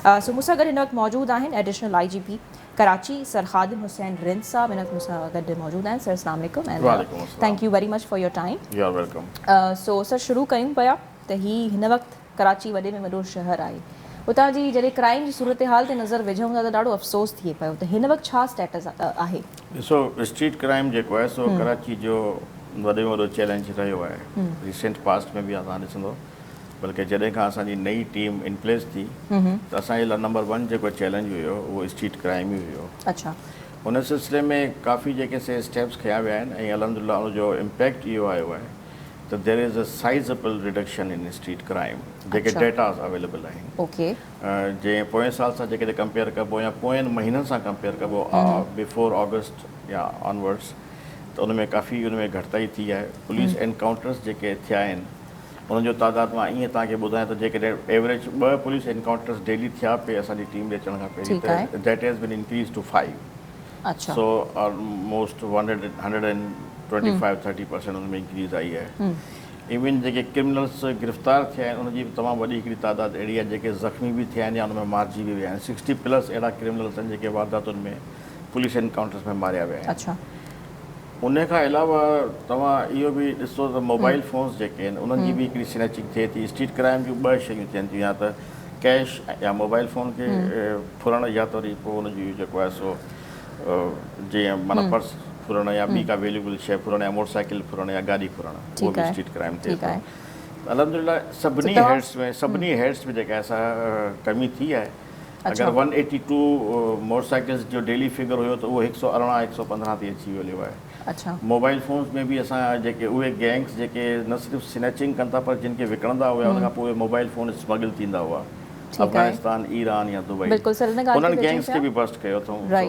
سو مون سان گڏ هن وقت موجود آهن additional I G P Karachi sir Khadim Hussain Rind صاحب هن وقت مون سان گڏ موجود آهن. سر اسلام عليڪم and thank you very much for your time. You are welcome. So sir شروع ڪيون پيا ته هي هن وقت ڪراچي وڏي ۾ وڏو شهر آهي، اتان جي جڏهن ڪرائيم جي صورتحال تي نظر وجهون ٿا ته ڏاڍو افسوس ٿئي پيو ته هن وقت ڇا اسٽيٽس آهي؟ ڏسو اسٽريٽ ڪرائيم جيڪو آهي سو ڪراچي جو وڏي ۾ وڏو چئلينج رهيو آهي ريسينٽ پاسٽ ۾ به توهان ڏسندو، بلڪه جڏهن کان اسان جي نئين ٽيم ان پليس ٿي ته اسان جي لاء نمبر ون جيڪو چئلينج هيو اهو اسٽريٽ ڪرائيم ئي هيو. ان سلسلي ۾ ڪافي جيڪي سي اسٽيپس کنيا ويا آهن ۽ الحمدلله ان جو امپيڪٽ اهو آيو آهي ته there is a sizeable reduction in street crime جيڪي ڊيٽاز اويليبل آهن. جنهن پوئين سال سان جيڪڏهن ڪمپيئر ڪبو يا پوئين مهينن سان ڪمپيئر ڪبو بفور آگسٽ يا آنورڊس ته ان ۾ ڪافي ان ۾ گهٽتائي ٿي آهي. پوليس انڪائونٽرس جيڪي ٿيا آهن انهن جو تعداد مان ائين توهان کي ٻڌايان ته جيڪڏهن ايوريج 2 پوليس انڪائونٽرس ڊيلي ٿيا پئي اسان جي ٽيم جي اچڻ کان پهرين ته that has been increase to 5 so almost 125 30% in ۾ increase آئي آهي. ايون جيڪي ڪرمنلس گرفتار ٿيا آهن ان جي به تمام وڏي هڪڙي تعداد اهڙي آهي جيڪي زخمي به ٿيا آهن يا ان ۾ مارجي به ويا آهن. 60 پلس اهڙا ڪرمنلس آهن جيڪي وارداتن ۾ پوليس انڪائونٽرس ۾ ماريا ويا آهن. ان کان علاوه توهان اهو به ڏسو ته موبائل فونز جيڪي آهن انهن جي به هڪڙي سنيچنگ ٿئي ٿي. اسٽريٽ ڪرائم جون ٻه شيون ٿين ٿيون، يا ته ڪيش يا موبائل فون کي ڦرڻ يا ته وري پوء ان جي جيڪو آهي سو جيئن معنيٰ پرس ڦرڻ يا ٻي ڪا ويليوبل شيء ڦرڻ يا موٽر سائيڪل ڦرڻ يا گاڏي ڦرڻ، اهو به اسٽريٽ ڪرائم ٿئي ٿو. الحمدلله سڀني هيڊس ۾ سڀني هيڊس ۾ جيڪا آهي سا ڪمي ٿي آهي. اگر 182 موٽر سائيڪلز جو ڊيلي فگر هيو ته اهو 118 115 تي اچي ويو آهي. موبائل فونز ۾ به اسان جيڪي اهي گينگس جيڪي نه صرف سنيچنگ ڪن ٿا پر جن کي وڪڻندا هيا ان کان پوء اهي موبائل فون اسمگل ٿيندا هئا افغانستان، ايران يا دبئي، انهن گينگس کي به بسٽ ڪيو اٿئون.